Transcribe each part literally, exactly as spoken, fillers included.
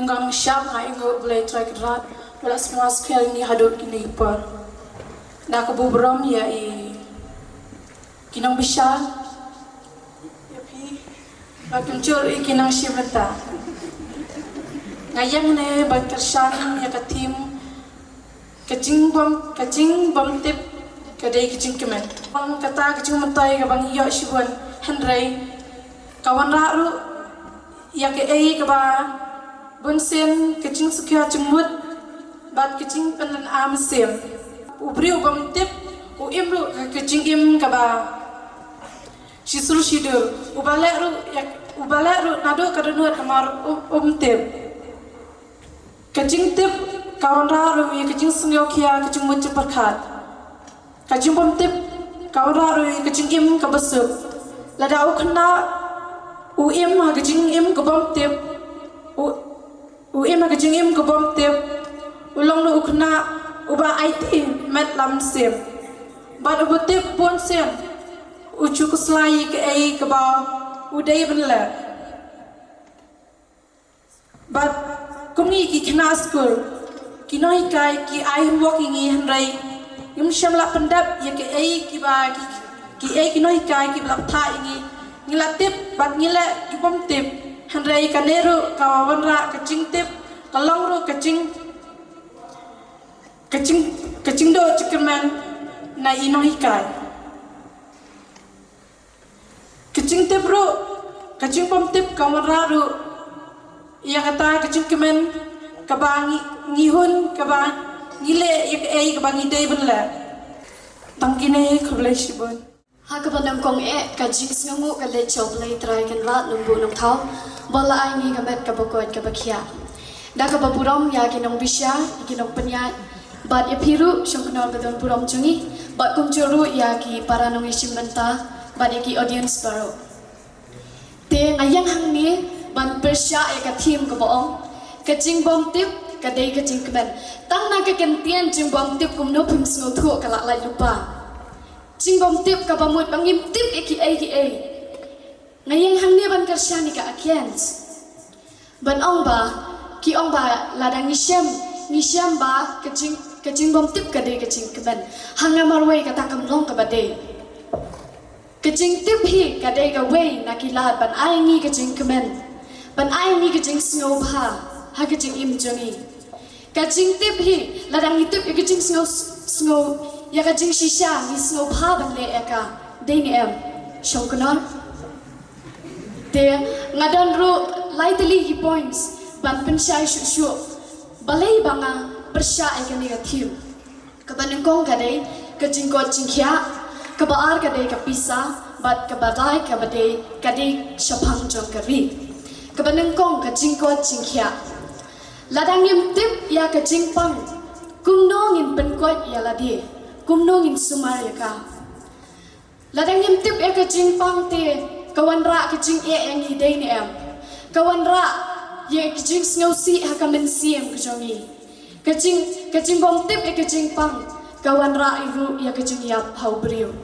Nga nang shap nga ïnguh Blei Trai Kynrad ba la sngewsih ïa ngi haduh kine ki por. Nga kyrpad burom ïa i ki nongbishar, ïa phi, ba kumjuh i ki nongshim bynta. Nga ïeng hangne ban kyrshan ïa ka theme ka jingbym, ka jingbymtip ka dei ka jingkmen. Bad kata ka jingmyntoi kaba ngi ïoh shibun, hynrei ka wanrah ruh ïa kaei kaba bunsien ka jingsngewkhia jingmut bad ka jingpynlyngngoh mynsiem. U briew bym tip u im ruh ka, ka jingim kaba shisur shidur, uba leh ruh ïa, uba leh ruh naduh ka dohnud namar u, um tip. Ka jingtip ka wanrah ruh ïa ka jingsngewkhia, ka jingmut jingpyrkhat. Ka jingbymtip ka wanrah ruh ïa ka jingim kaba suk. Lada u khynnah u im ha ka jingim ka bymtip, u, u im ha ka jingim ka bymtip, u long ruh u khynnah uba aiti met lam mynsiem. Bad uba tip bunsien, u ju khuslai ïa kaei kaba u dei ban leh. Bad kum ngi ki khynnah skul, ki nonghikai ki ai homework ïa ngi, hynrei ngim shym la pyndep ïa kaei kiba ki, kiei ki nonghikai kiba la bthah ïa ngi. Ngi la tip bad ngi leh ki bym tip, hynrei kane ruh ka wanrah ka jingtip, ka long ruh ka jing, ka jing, ka jingduh jingkyrmen na i nonghikai. Ka jingtip ruh, ka jingbymtip ka wanrah ruh ïa kata ka jingkmen kaba ngi, ngi hun, kaba ngi leh ïa kaei kaba ngi dei ban leh. Tang kine, khublei shibun. Ha kaba nyngkong eh, ka jingsngewnguh ka leit sha U Blei Trai Kynrad Nongbuh Nongthaw ba la ai ngi ka met kaba koit kaba khiah. Da kaba burom ïa ki nongbishar, ïa ki nongpynïaid, bad ïa phi ruh Shongknor ba don burom jong ngi, bad kumjuh ruh ïa ki para nongïashim bynta bad ïa ki audience baroh. Te nga ïeng hangne ban pyrshah ïa ka theme kaba ong, ka jingbymtip ka dei ka jingkmen. Tang na ka kyntien jingbymtip kumno phim sngewthuh, ka la lait lypa. Jingbymtip kaba mut ba ngim tip ïa kiei kiei. Nga ïeng hangne ban kyrshan ïa ka against. Ban ong ba, ki ong ba lada ngi shem, ngi shem ba ka jing, ka jingbymtip ka dei ka jingkmen. Ha nga marwei kata kam long kaba dei. Ka jingtip hi ka dei kawei na ki lad ban ai ngi ka jingkmen, ban ai ngi ka jingsngewbha ha ka jingim jong ngi. Ka jingtip hi, lada ngi tip ïa ka jingsngew, sngew, ïa ka jingshisha, ngi sngewbha ban leh ïa ka. Dei ne em, Shongknor? Te nga don ruh lai tylli ki points ban pynshai shuh shuh balei ba nga pyrshah ïa kane ka theme. Kaba nyngkong ka dei ka jingkoit jingkhiah, kaba ar ka dei ka pisa, bad kaba lai kaba dei ka dei shaphang jong ka ri. Kaba nyngkong ka jingkoit jingkhiah. Lada ngim tip ïa ka jingpang, kumno ngin pynkoit ïa lade, kumno ngin sumar ïa ka. Lada ngim tip ïa ka jingpang te ka wanrah ka jingeh ïa ngi, dei ne em? Ka wanrah ïa ka jingsngewsih ha ka mynsiem ka jong ngi. Ka jing, ka jingbymtip ïa ka jingpang ka wanrah ruh ïa ka jingïap ha u briew.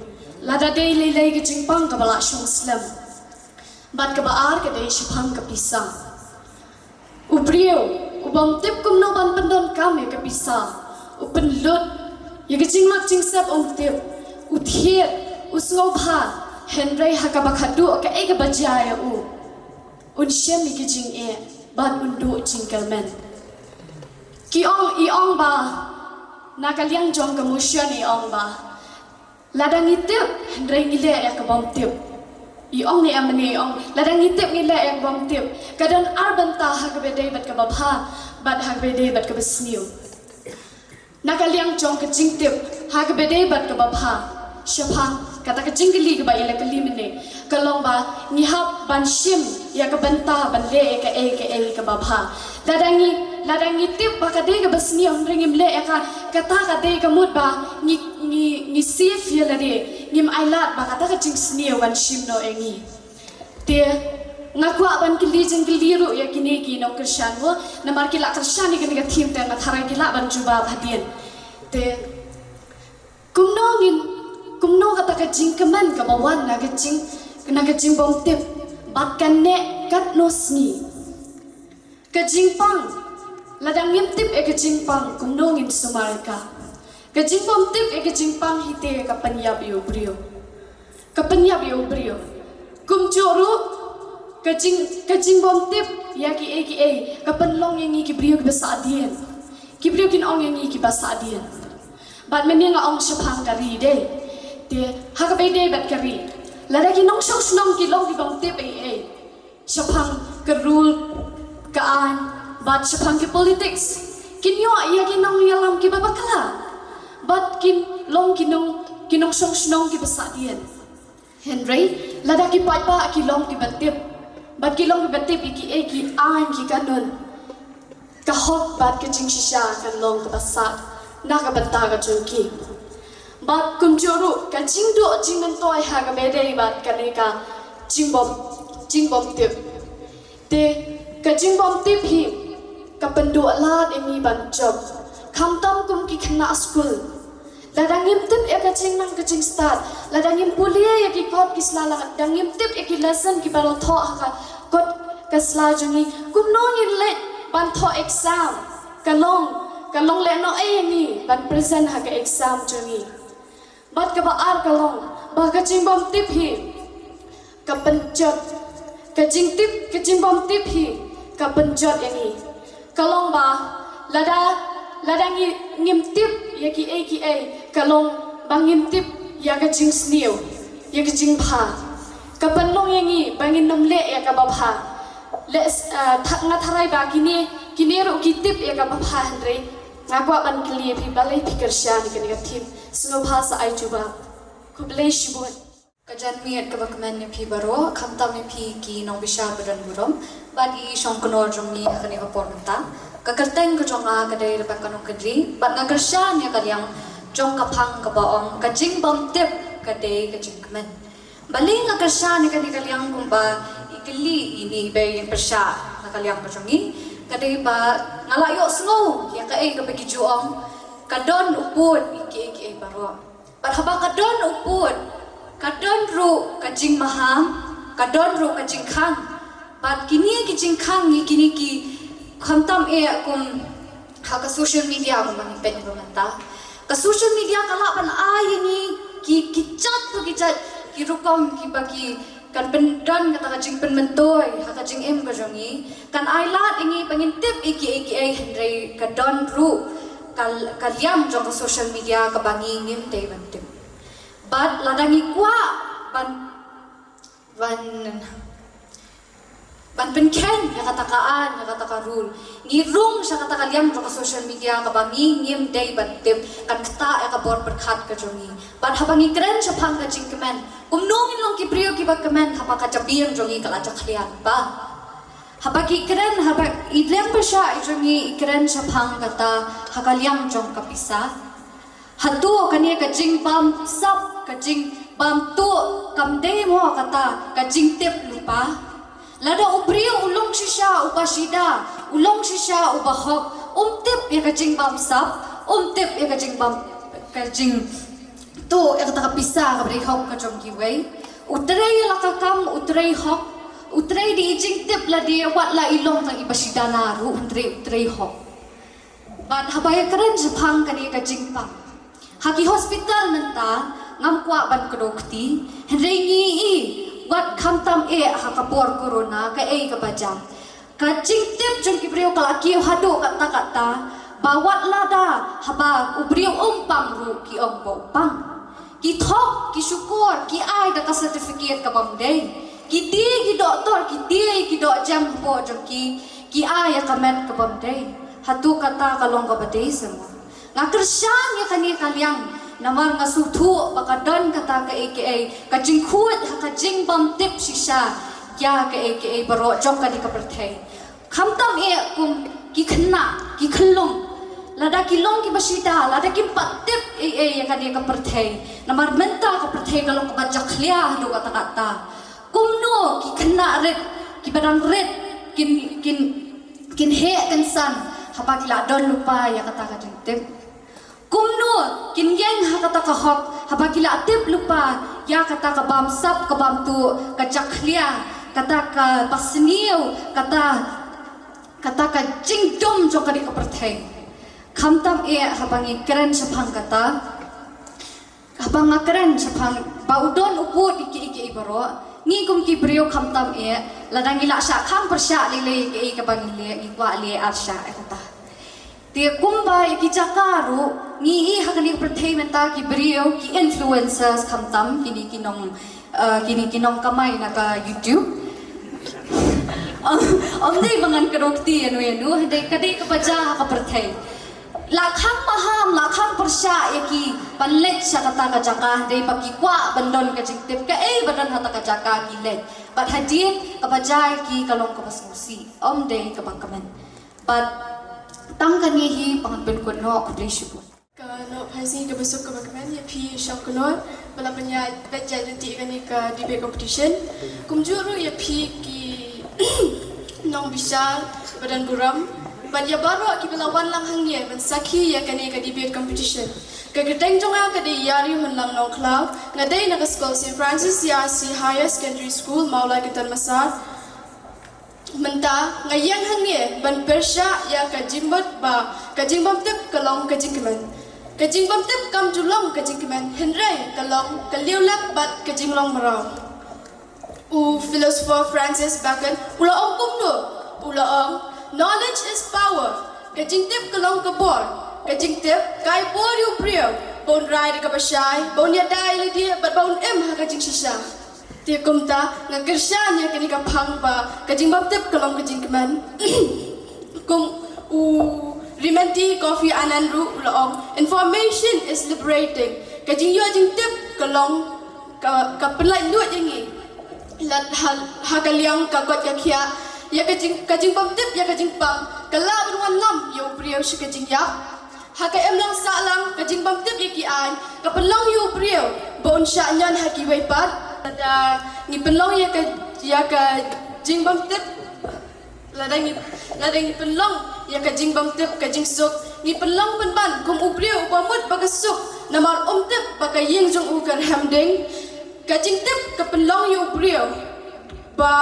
Lada dei lei lei ka jingpang kaba la shong slem. Bad kaba ar ka dei shaphang ka pisa. U briew u bym tip kumno ban pyndonkam ïa ka pisa, u pynlut ïa ka jinglut jingsep, um tip, u thied, u sngewbha, hynrei ha kaba khatduh kaei kaba jia ïa u, un shem ïa ka jingeh bad un duh jingkyrmen. Ki ong, i ong ba, na ka liang jong ka motion i ong ba, lada ngi tip hynrei ngi leh ïa ka bym tip. I ong ne em ne i ong, lada ngi tip ngi leh ïa ka bym tip. Ka don ar bynta, ha kaba dei bad kaba bha, bad ha kaba dei bad kaba sniew. Na ka liang jong ka jingtip, ha kaba dei bad kaba bha, shaphang kata ka jingkylli kaba i la kylli mynne, ka long ba ngi hap ban shim ïa ka bynta ban leh ïa kaei kaei kaba bha. Lada ngi, lada ngi tip ba ka dei kaba sniew hynrei ngim leh ïa ka, kata ka dei ka mut ba ngi, ngi, ngi save ïa lade, ngim ailad ba kata ka jingsniew kan shim noh ïa ngi. Te nga kwah ban kylli jingkylli ruh ïa kine ki nongkyrshan mo, namar ki la kyrshan ïa kane ka theme, te nga tharai ki lah ban jubab hadien. Te kumno ngin, kumno kata ka jingkmen kaba wan na ka jing, na ka jingbymtip, bad kan neh katno sngi. Ka jingpang, lada ngim tip ïa ka jingpang, kumno ngin sumar ïa ka? Ka jingbym tip ïa ka jingpang hi te ka pynïap ïa u briew. Ka pynïap ïa u briew. Kumjuh ruh, ka jing, ka jingbym tip ïa kiei kiei, ka pynlong ïa ngi ki briew kiba sahdien. Ki briew kin ong ïa ngi kiba sahdien. Bad mynne nga ong shaphang ka ri de. Te, ha kaba ïadei bad ka ri, lada ki nongshong shnong ki long kibym tip ei ei shaphang ka rule, ka aiñ, bad shaphang ki politics, kin ïoh ïa ki nongïalam kiba bakla. Bad kin long ki nong, ki nongshong shnong kiba sahdien. Hynrei, lada ki paidbah ki long kiba tip, bad ki long kiba tip ïa kiei ki aiñ ki kanun, ka hok bad ka jingshisha kan long kaba sah na ka bynta ka jong ki. Bad kumjuh ruh ka jingduh jingmyntoi ha kaba ïadei bad kane ka jingbym, jingbym tip. Te ka jingbym tip hi ka pynduh lad ïa ngi ban jop. Khamtam kum ki khynnah skul, lada ngim tip ïa ka jingnang ka jingstad, lada ngim pule ïa ki kot ki sla, lada ngim tip ïa ki lesson kiba la thoh ha ka kot ka sla jong ngi, kumno ngin leit ban thoh exam? Ka long, ka long lehnohei ïa ngi ban present ha ka exam jong ngi. Bad kaba ar ka long ba ka jingbym tip hi ka pynjot. Ka jingtip, ka jingbym tip hi ka pynjot ïa ngi. Ka long ba lada, lada ngi, ngim tip ïa kiei kiei, ka long ba ngim tip ïa ka jingsniew, ïa ka jingbha. Ka pynlong ïa ngi ba ngin nym leh ïa kaba bha. Leh, eh, tha-, nga tharai ba kine, kine ruh ki tip ïa kaba bha, hynrei nga kwah ban kylli ïa phi, balei phi kyrshan ïa kane ka theme? Sngewbha sa ai jubab. Khublei shibun. Ka janmiet kaba kmen ïa phi baroh, khamtam ïa phi ki nongbishar ba don burom bad i shongknor jong ngi ha kane ka por mynta. Ka kyrteng ka jong nga ka dei Rebecca Nongkynrih bad nga kyrshan ïa ka liang jong ka phang kaba ong ka jingbymtip ka dei ka jingkmen. Balei nga kyrshan ïa kane ka liang kumba i kylli ine i bei ïeng pyrshah na ka liang ka jong ngi, ka dei ba nga la ïohsngew ïa kaei kaba ki ju ong, ka don u pud ïa kiei kiei baroh. Bad haba ka don u pud, ka don ruh ka jingmaham, ka don ruh ka jingkhang. Bad kine ki jingkhang ngi, kine ki khamtam eh kum ha ka social media kumba ngi peit mynta. Ka social media ka lah ban ai ïa ngi ki, ki jait pa ki jait ki rukom kiba ki kan pyndon kata ka jingpynmyntoi ha ka jingim ka jong ngi, kan ai lad ïa ngi ba ngin tip ïa kiei kiei, hynrei ka don ruh ka, ka liang jong ka social media kaba ngi ngim dei ban tip. Bad lada ngi kwah ban, ban, ban pynkheiñ ïa kata ka aiñ, ïa kata ka rule, ngi rung sha kata ka liang jong ka social media kaba ngi ngim dei ban tip, kan ktah ïa ka bor pyrkhat ka jong ngi. Bad haba ngi kren shaphang ka jingkmen, kumno ngin long ki briew kiba kmen haba ka jabieng jong ngi ka la jakhlia lypa? Haba ki kren, haba i liang pyrshah i jong ngi i kren shaphang kata ha ka liang jong ka pisa. Hato kane ka jingbamsap, ka jingbamtuh kam dei mo kata ka jingtip lypa? Lada u briew u long shisha uba shida, u long shisha uba hok, um tip ïa ka jingbamsap, um tip ïa ka jingbam, ka jingtuh ïa kata ka pisa kaba dei hok ka jong kiwei. U trei ïa la ka kam, u trei hok, u trei da i jingtip lade, wat la i long tang iba shida na ruh, u trei, u trei hok. Bad haba ïa kren shaphang kane ka jingpang, ha ki hospital mynta ngam kwah ban kdew kti, hynrei ngi i wat khamtam eh ha ka por corona kaei kaba jia. Ka jingtip jong ki briew ka la kiew haduh katta katta ba wat lada haba u briew um pang ruh ki ong ba u pang. Ki thok, ki shukor, ki ai da ka certificate kabym dei. Ki die ki doktor, ki die ki dohjem hapoh jong ki, ki ai ïa ka met kabym dei. Hato kata ka long kaba dei se mo? Nga kyrshan ïa kane ka liang namar nga sngewthuh ba ka don kata kaei kaei ka jingkhuid ha ka jingbymtip shisha ïa kaei kaei baroh jong kane ka pyrthei. Khamtam eh kum ki khynnah, ki khyllung, lada ki long kiba shida, lada kim pat tip ei ei ïa kane ka pyrthei. Namar mynta ka pyrthei ka long kaba jakhlia haduh katta katta. Kumno ki khynnah rit, kiba dang rit, kin, kin, kin heh kynsan haba ki la don lypa ïa kata ka jingtip? Kumno kin ïeng ha kata ka hok haba ki la tip lypa ïa kata ka bamsap, ka bamtuh, ka jakhlia, kata kaba sniew, kata Kata ka jingdum jong ka dei ka pyrthei. Khamtam eh haba ngi kren shaphang kata. Haba nga kren shaphang ba u don u bud ïa kiei kiei baroh. Ngi kum ki briew khamtam eh, lada ngi la shah khang pyrshah lei lei ïa kiei kaba ngi leh, ngi kwah leh ar shah ïa kata. Te kumba ïa ki jaka ruh, ngi i ha kane ka pyrthei mynta ki briew, ki influencers khamtam, kine ki nong, uh, kine ki nongkamai na ka YouTube. Ym dei ba ngan kdew kti ïano ïano, dei ka dei kaba jia ha ka pyrthei. La khang maham, la khang pyrshah ïa ki ban leit sha kata ka jaka, dei ba ki kwah ban don ka jingtip kaei ba don ha kata ka jaka ki leit. Bad hadien kaba jia ïa ki ka long kaba sngewsih, ym dei kaba kmen. Bad tang kane hi ba ngan pynkut noh, khublei shibun. Ka Nohphaisngi kaba suk kaba kmen ïa phi Shongknor ba la pynïaid beit ïaid lynti ïa kane ka debate competition. Kumjuh ruh ïa phi ki nongbishar ba don burom bad ïa baroh kiba la wan lang hangne ban sakhi ïa kane ka debate competition. Ka kyrteng jong nga ka dei Ïariew Hunlang Nongkhlaw, nga dei na ka skul Saint Francis C R C Higher Secondary School, Mawlai Kynton Massar. Mynta nga ïeng hangne ban pyrshah ïa ka jingmut ba ka jingbymtip ka long ka jingkmen. Ka jingbymtip kam ju long ka jingkmen, hynrei ka long ka liewlep bad ka jinglong mraw. U philosopher Francis Bacon u la ong kumno? U la ong, "Knowledge is power." Ka jingtip ka long ka bor. Ka jingtip kai bor ïa u briew ba un rai da kaba shai, ba un ïada ïa lade bad ba un im ha ka jingshisha. Te kumta nga kyrshan ïa kane ka phang ba ka jingbymtip ka long ka jingkmen. Kum u Rimanti Kofi Annan ruh u la ong, "Information is liberating." Ka jingïoh jingtip ka long ka, ka pynlait luid ïa ngi. Lada ha, ha ka liang ka koit ka khiah ïa ka jing, ka jingbymtip ïa ka jingpang ka lah ban wanlam ïa u briew sha ka jingïap. Ha ka imlang sahlang ka jingbymtip ïa ki aiñ ka pynlong ïa u briew ba un shah ñion ha kiwei pat. Lada ngi pynlong ïa ka, ïa ka jingbymtip, lada ngi, lada ngi pynlong ïa ka jingbymtip ka jingsuk, ngi pynlong pynban kum u briew uba mut ba ka suk, namar um tip ba ka ïing jong u ka rhem ding. Ka jingtip ka pynlong ïa u briew ba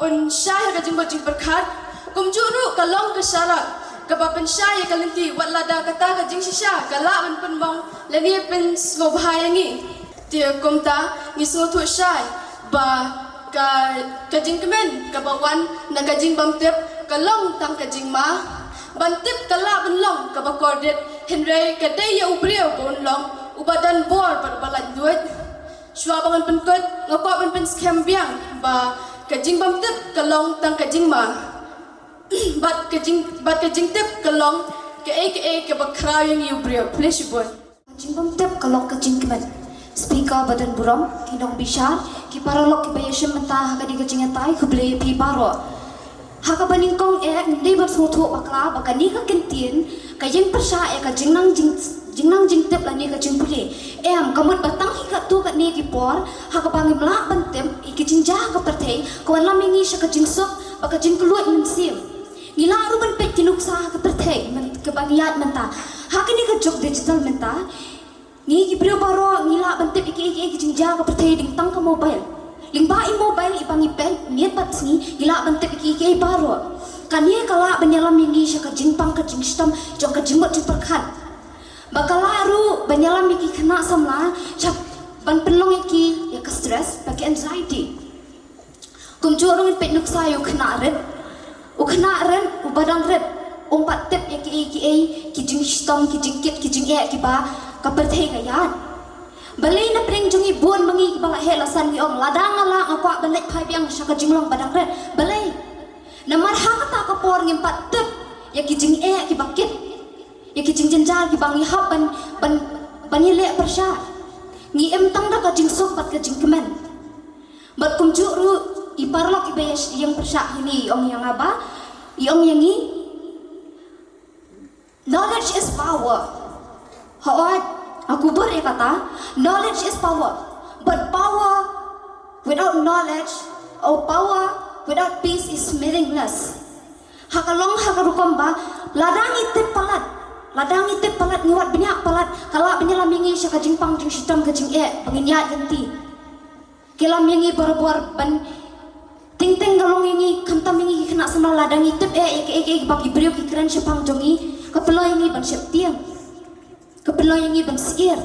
un shai ha ka jingmut jingpyrkhat. Kumjuh ruh ka long ka sharak kaba pynshai ïa ka lynti, wat lada kata ka jingshisha ka lah ban pynmong lane pynsngewbha ïa ngi. Te kumta ngi sngewthuh shai ba ka, ka jingkmen kaba wan na ka jingbymtip ka long tang ka jingma. Ban tip ka lah ban long kaba kordit, hynrei ka dei ïa u briew ba un long uba don bor bad uba laitluid. Shuwa ba ngan pynkut, nga kwah ban pynskhem biang ba ka jingbymtip ka long tang ka jingma. Bad ka jing, bad ka jingtip ka long kaei kaei kaba khraw ïa ngi u briew. Khublei shibun. Ka jingbymtip ka long ka jingkmen. Speaker ba don burom, ki nongbishar, ki paralok kiba ïashim bynta ha kane ka jingïatai, khublei ïa phi baroh. Ha kaba nyngkong eh, ngim dei ban sngewthuh bakla ba kane ka kyntien ka ïeng pyrshah ïa ka jingnang jing, jingnang jingtip lane ka jingpule. Em, ka mut ba tang hi katto katne ki por ha kaba ngim lah ban tip ïa ki jingjia ha ka pyrthei, ka wanlam ïa ngi sha ka jingsuk bad ka jingkylluid mynsiem. Ngi lah ruh ban peit ki nuksa ha ka pyrthei myn, kaba ngi ïaid mynta. Ha kane ka juk digital mynta, ngi ki briew baroh ngi lah ban tip ïa kiei kiei ki jingjia ha ka pyrthei ding tang ka mobile. Lyngba i mobile iba ngi peit miet bad sngi ngi lah ban tip ïa kiei kiei baroh. Kane ka lah ban ïalam ïa ngi sha ka jingpang ka jingshitom jong ka jingmut jingpyrkhat. Bad ka lah ruh ban ïalam ïa ki khynnah samla sha ban pynlong ïa ki ïa ka stress bad ka anxiety. Kumjuh ruh ngin peit nuksa ïa u khynnah rit. U khynnah rit, uba dang rit, um pat tip ïa kiei kiei ki jingshitom, ki jingkit, ki jingeh kiba ka pyrthei ka ïaid. Balei na pdeng jong ngi bun ma ngi kiba la heh la san ngi ong, lada nga lah nga kwah ban leit phai biang sha ka jinglong ba dang rit. Balei? Namar ha kata ka por ngim pat tip ïa ki jingeh kiba kit, ïa ki jingjynjar kiba ngi hap ban, ban, ban ïaleh pyrshah. Ngi im tang da ka jingsuk bad ka jingkmen. Bad kumjuh ruh i paralok iba ïa, ïeng pyrshah hangne i ong ïa nga ba, i ong ïa ngi, "Knowledge is power." Hooid, nga kubur ïa kata, "Knowledge is power, but power without knowledge or power without peace is meaningless." Ha ka long ha ka rukom ba lada ngi tip palat, lada ngi tip palat, ngi wad bniah palat, ka lah ban ïalam ïa ngi sha ka jingpang jingshitom, ka jingeh ba ngin ïaid lynti. Ka lam ïa ngi barabor ban, Teng teng ka long ïa ngi, khamtam ïa ngi ki khynnah samla, lada ngi tip eh ïa kaei kaei ba ki briew ki kren shaphang jong ngi, ka pynlong ïa ngi ban sheptieng, ka pynlong ïa ngi ban syier.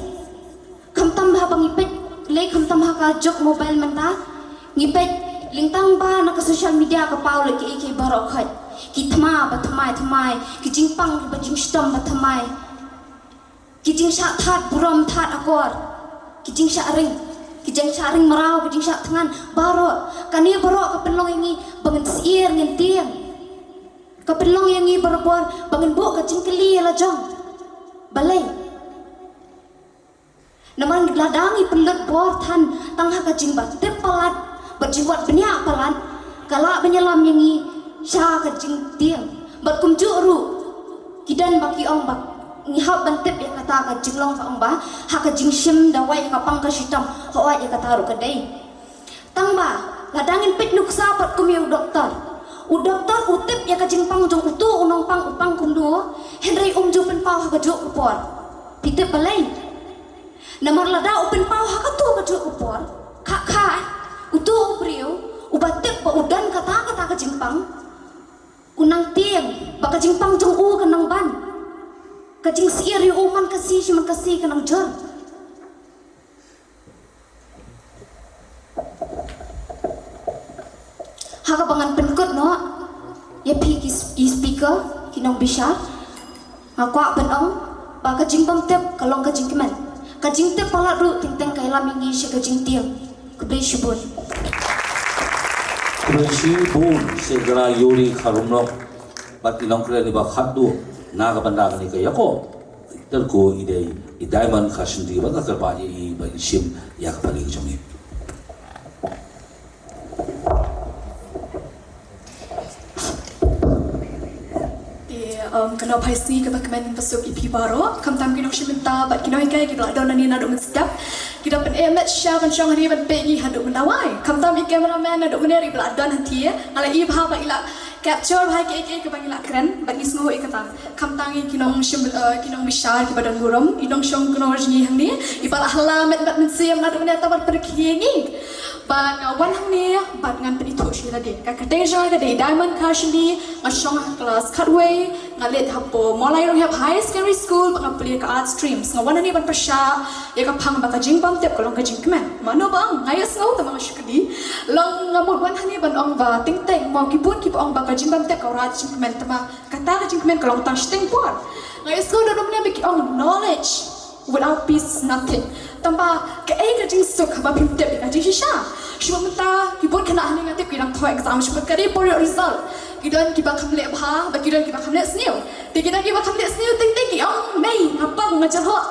Khamtam ba haba ngi peit, lei khamtam ha ka juk mobile mynta, ngi peit lyngtang ba na ka social media ka paw leh kiei kiei baroh khoit. Ki thma ba thymmai thymmai, ki jingpang ba jingshitom ba thymmai, ki jingshah that burom that akor, ki jingshah ring, ki jingshah ring mraw, ki jingshah thngan, baroh. Kane baroh ka pynlong ïa ngi ba ngin syier, ngin tieng. Ka pynlong ïa ngi barabor ba ngin buh ka jingkylli ïa la jong. Balei? Namar lada ngi pynlut bor than tang ha ka jingba tip palat bad jingwad bniah palat, ka lah ban ïalam ïa ngi sha ka jingtieng. Bad kumjuh ruh, ki don ba ki ong ba ngi hap ban tip ïa kata ka jinglong, ba ong ba ha ka jingshim dawai ha ka pang ka shitom, hooid ïa kata ruh ka dei. Tang ba lada ngin peit nuksa pat kum ïa u doktor, u doktor u tip ïa ka jingpang jong uto u nongpang, u pang kumno, hynrei um ju pynpaw ha kajuh ka por. Phi tip balei? Namar lada u pynpaw ha kato kajuh ka por, kha kha uto u briew uba tip ba u don kata kata ka jingpang, u nang tieng ba ka jingpang jong u ka nang ban, ka jingsyier ïa u man ka sngi sha man ka sngi ka nang jur. Ha kaba ngan pynkut noh ïa phi ki, ki speaker, ki nongbishar, nga kwah ban ong ba ka jingbymtip ka long ka jingkmen. Ka jingtip palat ruh teng teng ka ïalam ïa ngi sha ka jingtieng. Khublei shibun. Khublei shibun Seh Gra Ïuri Kharumlong bad i nongkren iba khatduh na ka bynta kane ka ïakob. Ter ko i dei i Diamond Kharshanti, ba nga kyrpad ïa i ba in shim ïa ka pali jong i. Te, um, ka nongpeit sngi kaba kmen, ïa phi baroh, khamtam ki nongshim bynta bad ki nonghikai kiba la don hangne naduh mynstep. Ki da pyneh met sha ban shong hangne ban peit ngi haduh myndawai. Khamtam i cameraman naduh mynne ruh ba la don hangne, nga la ïohi ba i la capture bha kiei kiei kiba ngi la kren, bad ngi sngew ïa kata. Khamtam ïa ki nongshim, eh, ki nongbishar kiba don burom, i nongshong kynnoh jong ngi hangne, iba la hala met bad mynsiem naduh mynne tang ban pyrkhat ïa ngi. Bad nga wan hangne bad ngan pynithuh shuh ïa lade. Ka kyrteng jong nga ka dei Diamond Kharshanti, nga shong ha klas khatwei, nga leit hapoh Mawlai Runghiap Higher Secondary School bad nga pule ka Arts Stream. Nga wan hangne ban pyrshah ïa ka phang ba ka jingbymtip ka long ka jingkmen. Mano ba ong, nga ïohsngew tang ba nga shu kylli. Long nga mut wan hangne ban ong ba teng teng mo ki bun kiba ong ba ka jingbymtip ka wanrah jingkmen, tang ba kata ka jingkmen ka long tang shiteng por. Nga ïohsngew naduh mynne ba ki ong knowledge without peace is nothing. Tang ba kaei ka jingsuk haba phim tip ïa ka jingshisha? Shu mynta ki bun khynnah hangne nga tip ki dang thoh exam, shu mynta ka dei por ïoh result. Ki don kiba kham leh bha bad ki don kiba kham leh sniew. Te ki don kiba kham leh sniew teng teng ki ong, mei, nga pang, nga jyrhoh.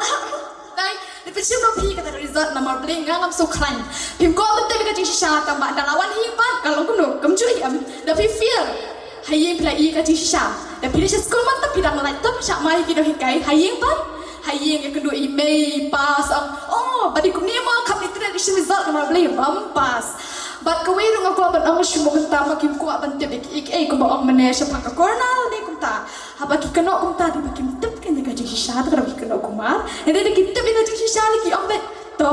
Dei, dei pynshim noh phi kata ka result namar balei, nga ngam sngewkhlaiñ. Phim kwah ban tip ïa ka jingshisha, tang ba da la wan ha ïing pat ka long kumno, kumjuh hi em. Da phi fail ha ïing phi la ïohi ka jingshisha. Da phi leit sha skul mynta phi dang lait tam shah mai ki nonghikai, ha ïing pat, ha ïing ïakynduh ïa i mei i pa, sa ong, oh, ba dei kumne mo, kham leit trei, dei shim result namar balei bym pass. Bad kawei ruh nga kwah ban ong, shu mynta ma kim kwah ban tip ïa kiei kiei kumba ong mynne shaphang ka corona ne kumta. Haba ki kynnoh kumta dei ba kim tip kein ïa ka jingshisha, te ka dei ba ki kynnoh kumar. Hynrei da ki tip ïa ka jingshisha lei ki ong beit, to,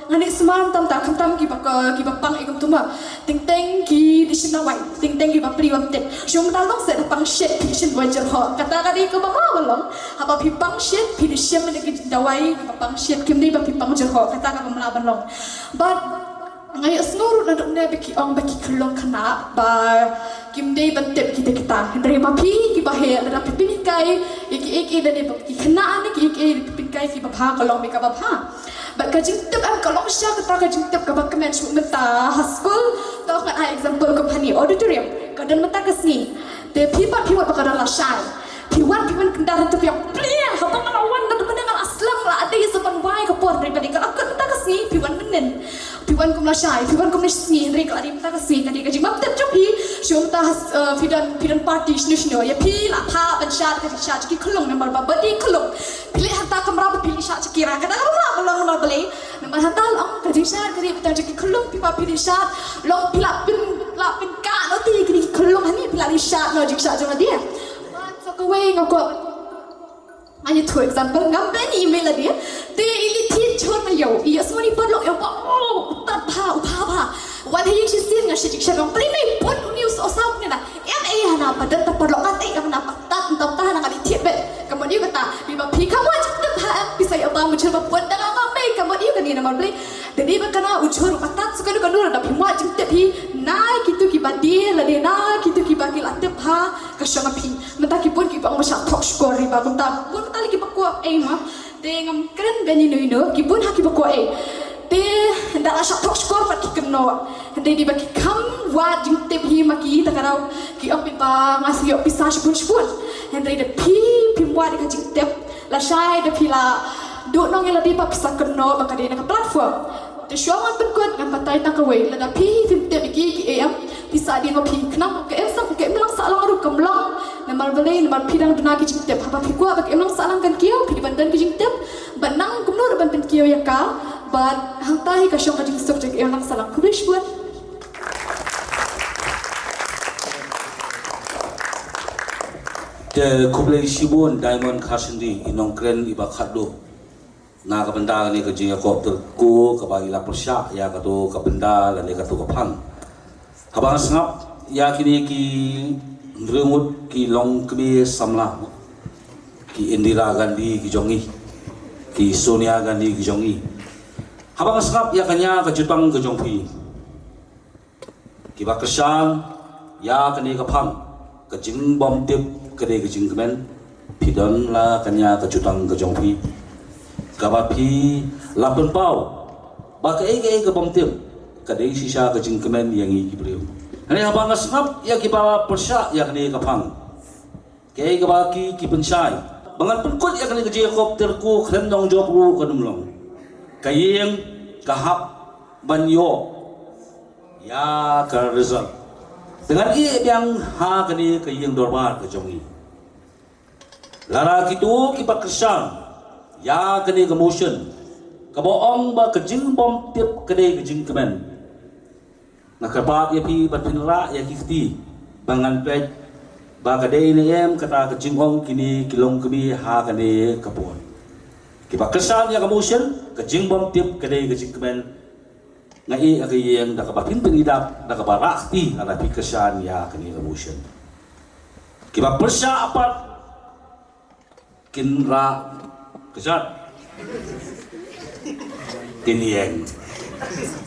nga ïohsngew tam, ta khamtam kiba, kiba pang ïa kumta ma. Teng teng ki dei shim nawai, teng teng kiba plie bym tip. Shu mynta long seh da pang shit phi dei shim nawai, jyrhoh. Kata ka dei kaba mla ban long. Haba phi pang shit phi dei shim da ki dawai kiba pang shit, kim dei ba phi pang jyrhoh. Kata kaba mla ban long. Bad nga ïohsngew ruh naduh mynne ba ki ong ba ki khyllung khynnah ba kim dei ban tip kita kita. Hynrei ma phi kiba heh, lada phi pynhikai ïa kiei kiei, lane ba ki khynnah ne kiei kiei, phi pynhikai kiba bha, ka long beit kaba bha. Bad ka jingtip em ka long shisha kata ka jingtip kaba kmen. Shu mynta ha skul, to ngan ai example kum hangne auditorium, ka don mynta ka sngi. Te phi pat phi mut ba ka don lashai. Phi wan, phi wan kyndar, te phi ong pliang, haba nga la wan naduh mynne nga la slem, la dei sa ban wai ka por, hynrei balei ka la kut mynta ka sngi, phi wan mynnin. Phi wan kum lashai, phi wan kum ne sngi, hynrei ka la dei mynta ka sngi, ka dei ka jingbymtip jong phi. Shu mynta, eh, phi don, phi don party shano shano, ïa phi la phah ban shad ka jingshad jong ki khyllung, namar ba birthday khyllung. Phi leit hangta kamra ba phi leit shad jingkira, kata ka ba mla ban long namar balei? Namar hangta long ka jingshad ka dei beit tang jong ki khyllung, phi ba phi leit shad, long phi la pyn, la pynkah noh te ïa kine ki khyllung hangne phi la leit shad noh jingshad jong lade. Sa kawei nga kwah Nga ïathuh example, ngam ban ïa i mei lade. Te i leit thied jhur na ïew, i ïohsngew i paralok ïa u ba, oh, u tad bha, u bha bha. Wan ha ïing shisien nga shu jingshem ong, "Balei me put une u soh saw ne na? Em ei hana padat ta paralok ngan ei hana patat tam ta hana ngan i thied bad." Ka mut ïa kata, dei ba phi kham wan jingtip ha em, phi sa ïoh ba mynjur ba put da nga nga mei, ka mut ïa kane namar balei? Da dei ba kane u jhur u patat sa kano kano, da phim wan jingtip hi na kito kiba die lane na kito kiba ki la tip ha ka shong ha phi. Mynta ki bun kiba ong ba shah thok shkor ri ba kumta. Bun mynta lei kiba kwah ei ma. Te ngam kren ban ïa ino ino, ki bun ha kiba kwah ei. Te ynda la shah thok shkor pat ki kynnoh. Hynrei dei ba ki kham wad jingtip hi ma ki, ta ka daw ki ong phi ba nga sa ïoh pisa shibun shibun. Hynrei da phi phim wad ïa ka jingtip, lashai da phi la duh nong ïa lade ba phi sa kynnoh ba ka dei na ka platform. Te shuwa ngan pynkut ngan batai tang kawei, lada phi phim tip ïa ki, ki ei em, pisa dei nga phi khnang ka em sa ka em lang sahlang ruh kam long. Namar balei? Namar phi dang duna ki jingtip. Haba phi kwah ba ka em lang sahlang kan kiew, phi dei ban don ki jingtip. Bad nang kumno ruh ban pynkiew ïa ka. Bad hangta hi ka shong ka jingsuk jong ka em lang sahlang. Khublei shibun. Te khublei shibun Diamond Kharsindi, i nongkren iba khatduh na ka bynta kane ka jingïakob tyrko kaba i la pyrshah ïa kato ka bynta lane kato ka phang. Haba nga sngap ïa kine ki hynriew ngut ki longkmie samla, ki Indira Gandhi ki jong ngi, ki Sonia Gandhi ki jong ngi. Haba nga sngap ïa kane ka jutang ka jong phi kiba kyrshan ïa kane ka phang, ka jingbymtip ka dei ka jingkmen. Phi don la kane ka jutang ka jong phi kaba phi la pynpaw ba kaei kaei ka bymtip ka dei shisha ka jingkmen ïa ngi ki briew. Hynrei haba nga sngap ïa kiba pyrshah ïa kane ka phang, kaei kaba ki, ki pynshai, ba ngan pynkut ïa kane ka jingïakob tyrko khlem nongjop ruh kan ym long. Ka ïing ka hap ban ïoh ïa ka result. Te ngan ïeh biang ha kane ka ïing dorbar ka jong ngi. Lada kito kiba kyrshan ïa kane ka motion kaba ong ba ka jingbymtip ka dei ka jingkmen, nga kyrpad ïa phi ban pynrah ïa ki kti ba ngan peit ba ka dei ne em kata ka jingong kine ki longkmie ha kane ka por. Kiba kyrshan ïa ka motion, ka jingbymtip ka dei ka jingkmen. Nga ïeh ïa ka ïing da kaba phin pynïadap da kaba rah kti lada phi kyrshan ïa kane ka motion. Kiba pyrshah pat kin rah kjat, kin ïeng.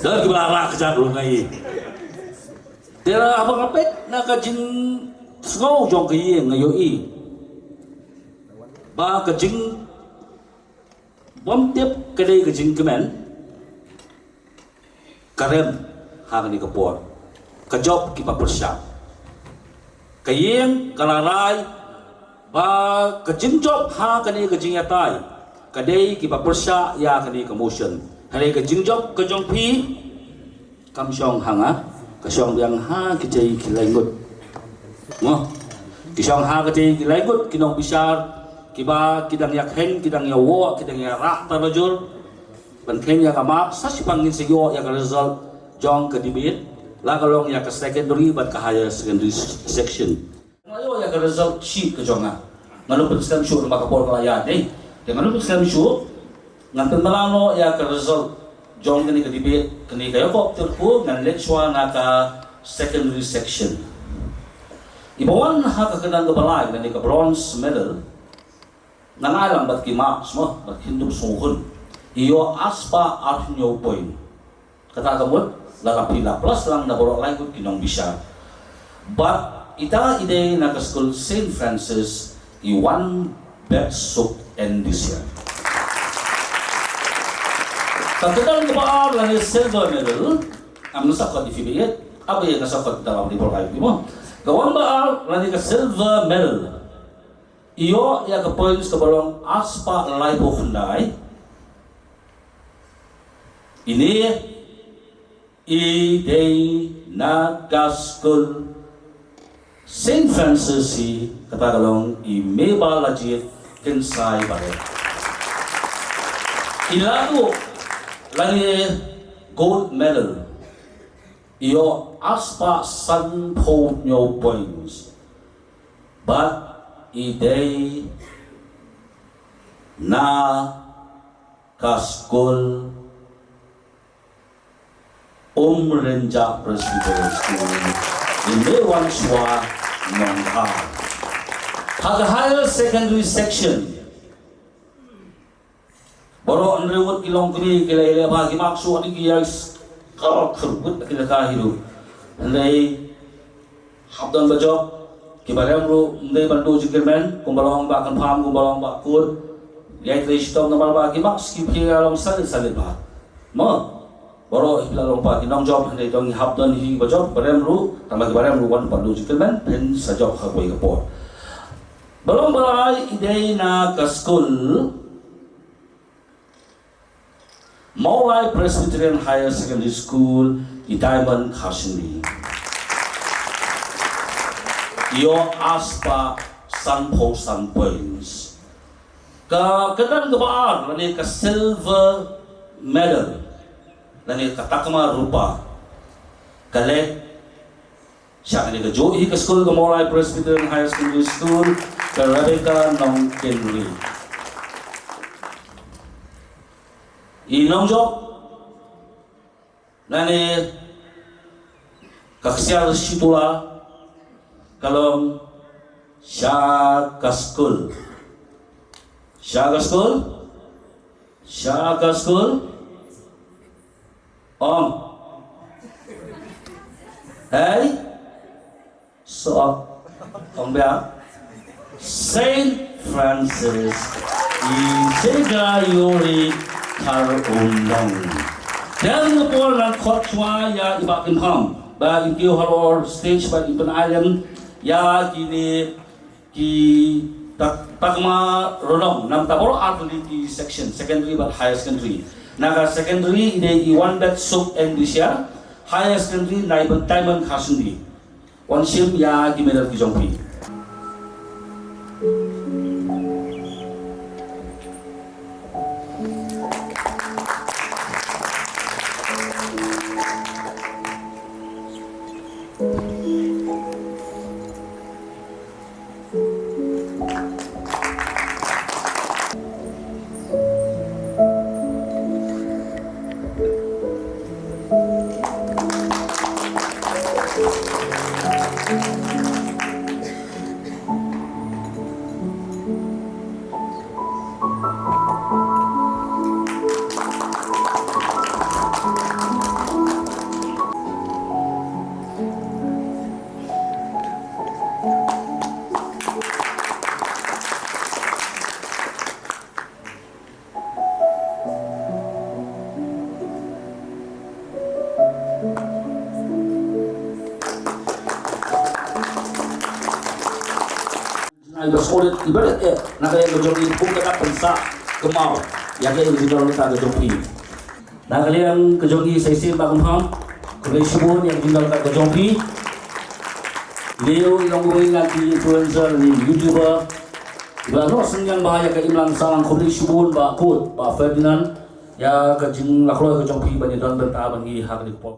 Don kiba la rah kjat ruh nga ïeh. Te haba nga peit na ka jingsngew jong ka ïing nga ïohi ba ka jingbymtip ka dei ka jingkmen. Ka rem ha kane ka por, ka jop kiba pyrshah. Ka ïing ka la rai ba ka jingjop ha kane ka jingïatai ka dei kiba pyrshah ïa kane ka motion. Hynrei ka jingjop ka jong phi kam shong ha nga, ka shong biang ha kitei ki lai ngut. Mo, ki shong ha kitei ki lai ngut ki nongbishar kiba ki dang ïakheiñ, ki dang ïawoh, ki dang ïarah tarajur. Ban kheiñ ïa ka map, sa shiphang ngin sa ïoh ïa ka result jong ka debate, la ka long ïa ka secondary bad ka higher secondary s-, section. Nga ïoh ïa ka result sheet ka jong nga. Nga la pynskhem shuh namar ka por ka la ïaid, eh. Te nga la pynskhem shuh, ngan pynbna noh ïa ka result jong kane ka debate, kane ka ïakob tyrko, ngan leit shuwa na ka secondary section. Iba wan ha ka kyrdan kaba lai, kane ka bronze medal, ngan ai lang bad ki marks mo, bad khyndiat sngew hun. I ïoh arspah arphew hynñiew point. Kata ka mut, lada phi la plus lang na baroh lai ngut ki nongbishar. Bad ita i dei na ka skul Saint Francis, i wan bad suk en this year. Ka kyrdan kaba ar lane silver medal, am nga sa khot ïa phi ba ïeit, aba ïeit nga sa khot da la di baroh lai ngut mo. Ka wan ba ar lane ka silver medal. I ïoh ïa ka points kaba long arspah laiphew khyndai. Ine i dei na ka skul Saint Francis hi, kata ka long i Meba Lajit Kynsai Bareh. I la duh lane gold medal. I ïoh arspah sanphew hynñiew points. Bad i dei na ka skul Umrynjah Presbyterian School, i Mewwanshwa Nongkha. Ha ka higher secondary section, baroh hynriew ngut ki longkmie ki la ïaleh bha, ki marks shuh, ki ïa s-, ka khyrwit ki la ka hi ruh. Hynrei hap don ba jop, kiba rem ruh ym dei ban duh jingkyrmen, kumba long Bah Kynpham, kumba long Bah Kut. Ïai trei shitom namar ba ki marks ki phi ïa long solid solid bha. Mo, baroh hi la long pat ki nongjop, hynrei to ngi hap don hi ba jop, ba rem ruh, tang ba kiba rem ruh wat pat duh jingkyrmen, phin sa jop ha kawei ka por. Ba long ba lai i dei na ka skul Mawlai Presbyterian Higher Secondary School, i Diamond Kharshanli. Ïoh arspah sanphew san points. Ka kyrdan kaba ar, lane ka silver medal, lane ka takma rupa, ka leit sha kane kajuh hi ka skul, ka Mawlai Presbyterian Higher Secondary School, ka Rebecca Nongkynrih. I nongjop, lane ka ksiar shitula, ka long sha ka skul. Sha ka skul? Sha ka skul? Ong. Hei? So, ong biang. Saint Francis Xavier Kharumnong. Te ha kane ka por ngan khot shuwa ïa i Bah Kynpham ba in kiew halor stage ba in pynïaid ïa kine ki tak-, takma rnong, namar baroh artylli ki section, secondary bad higher secondary. Na ka secondary i dei i Wanbetsuk N Bishia, higher secondary Naiban Diamond Kharshanli. Wan shim ïa ki medal ki jong phi. Ai ba sori i ba eh na ka ïa ka jong i bun ka dak pynsa kemau ïa ka ïa ka jingdon ka jong phi. Na ka liang ka jong i sa shisien Bah Kynpham, khublei shibun ïa ka jingdon ka jong phi. Leo i long uwei na ki influencer ni YouTuber. Ba noh synñiang ba ïa ka imlang sahlang, khublei shibun Bah Kut, Bah Ferdinand, ïa ka jinglakhloh ka jong phi ban ïa don bynta ban ngi ha ka dei ka por.